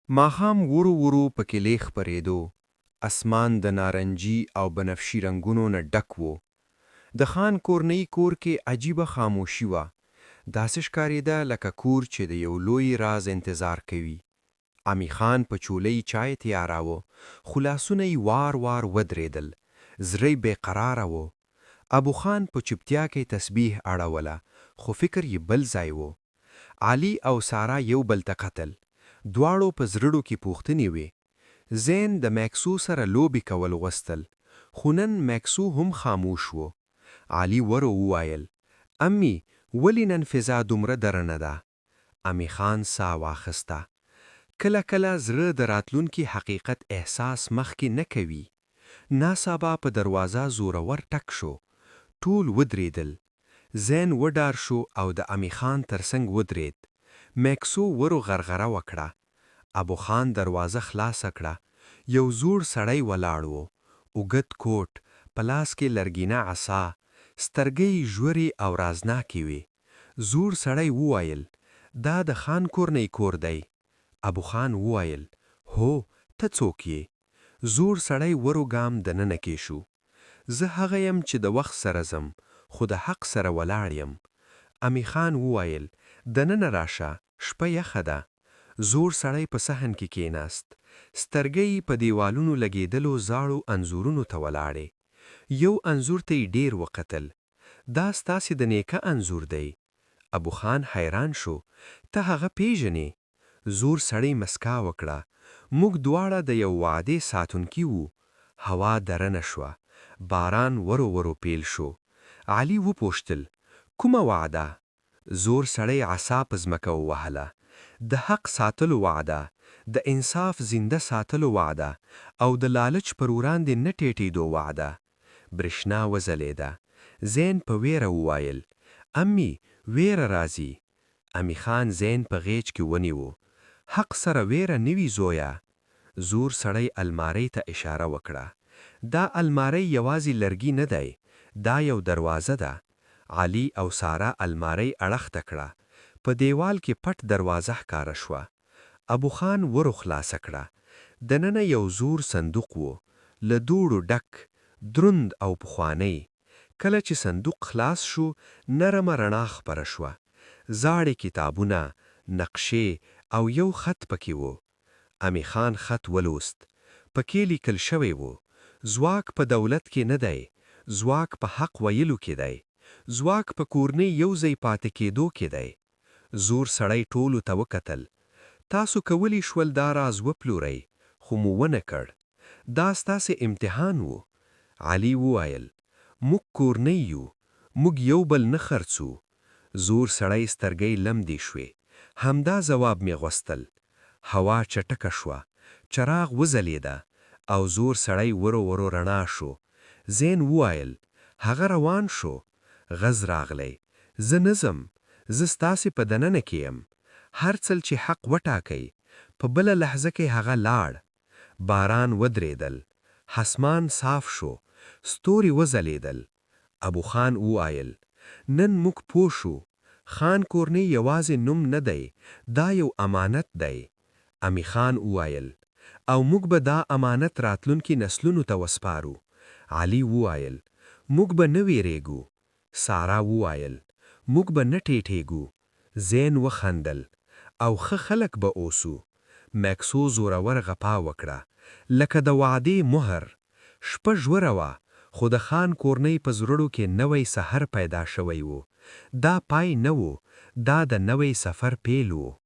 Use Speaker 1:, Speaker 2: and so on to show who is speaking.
Speaker 1: ماښام ورو ورو په کلې خپرېدو. اسمان د نارنجي او بنفشي رنګونو نه ډک و. د خان کورنۍ کور کې عجیبه خاموشي وه. داسې ښکارېده لکه کور چې د یو لوی راز انتظار کوي. امی خان په چولۍ چای تیاراوه، خو لاسونه یې وار وار ودرېدل. زړه یې بېقراره و. ابو خان په چوپتیا کې تسبیح اړوله، خو فکر یې بل ځای و. علي او سارا یو بل ته کتل. دواړو په زرړو کې پوښتنې وې. زین د میکسو سره لوبې کول غوستل، خو نن میکسو هم خاموش و. علي ورو وویل، امی، ولې نن فضا دومره درنه ده؟ امی خان ساه واخیسته. کله کله زړه د راتلونکي حقیقت احساس مخکې نه کوي. ناڅابه په دروازه زورور ټک شو. ټول ودرېدل. زین وډار شو او د امی خان ترڅنګ ودرېد. میکسو ورو غرغره وکړه. ابو خان دروازه خلاصه کړه. یو زوړ سړی ولاړ و. اوږد کوټ، په لاس کې لرګینه عصا، سترګۍ یې ژورې او رازناکې وې. زوړ سړی وویل، دا د خان کورنۍ کور دی؟ ابو خان وویل، هو، ته څوک یې؟ زوړ سړی ورو ګام دننه کې شو. زه هغه یم چې د وخت سره ځم، خو د حق سره ولاړ یم. امی خان وویل، دننه راشه، شپه یخه ده. زوړ سړی په صحن کې کېناست. سترګۍ یې په دېوالونو لګېدلو زاړو انځورونو ته ولاړې. یو انځور ته یې ډېر وکتل. دا ستاسې د نیکه انځور دی. ابو خان حیران شو، ته هغه پېژنې؟ زوړ سړی مسکا وکړه. موږ دواړه د یو وعدې ساتونکي وو. هوا درنه شوه. باران ورو ورو پېل شو. علي وپوښتل، کومه وعده؟ زوړ سړی عصا په ځمکه ووهله. د حق ساتلو وعده، د انصاف زنده ساتلو وعده، او د لالچ پر وراندې نه ټېټېدو وعده. برښنا وځلېده. زین په وېره وویل، امی، وېره راځي. امی خان زین په غېږ کې ونیو. حق سره وېره نه وي، زویه. زوړ سړی المارۍ ته اشاره وکړه. دا المارۍ یوازې لرګی نه دی. دا یو دروازه ده. علي او سارا المارۍ اړخ ته کړه. په دېوال کې پټ دروازه ښکاره شوه. ابو خان ورو خلاصه کړه. دننه یو زوړ صندوق و. له دوړو ډک، دروند او پخوانی. کله چې صندوق خلاص شو، نرمه رڼا خپره شوه. زاړۀ کتابونه، نقشې او یو خط پکې و. امی خان خط ولوست. پکې لیکل شوی و، ځواک په دولت کې نه دی، ځواک په حق ویلو کې دی. ځواک په کورنۍ یو ځای پاتې کېدو کې دی. زوړ سړی ټولو ته وکتل. تاسو کولی شول دا راز وپلورئ، خو مو ونه کړ. دا ستاسې امتحان و. علي وویل، موږ کورنۍ یو، موږ یو بل نه خرڅو. زوړ سړی سترګۍ لمدې شوې. همدا ځواب مې غوستل. هوا چټکه شوه. چراغ وځلېده او زوړ سړی ورو ورو رڼا شو. زین وویل، هغه روان شو. غږ راغلی. زه نه ځم. زه ستاسې په دننه کې یم. هر څل چې حق وټاکئ. په بله لحظه کې هغه لاړ. باران ودرېدل. اسمان صاف شو. ستوري وځلېدل. ابو خان وویل، نن موږ پوه شو. خان کورنۍ یوازې نوم نه دی، دا یو امانت دی. امی خان وویل، او موږ به دا امانت راتلونکي نسلونو ته وسپارو. علي وویل، موږ به نه وېرېږو. سارا وویل، موږ به نه ټېټېږو. زین وخندل. او ښه خلک به اوسو. میکسو زورور غپا وکړه. لکه د وعدې مهر. شپه ژوره وه، خو د خان کورنۍ په زړو کې نوی سحر پیدا شوی و. دا پای نه و، دا د نوې سفر پیل و.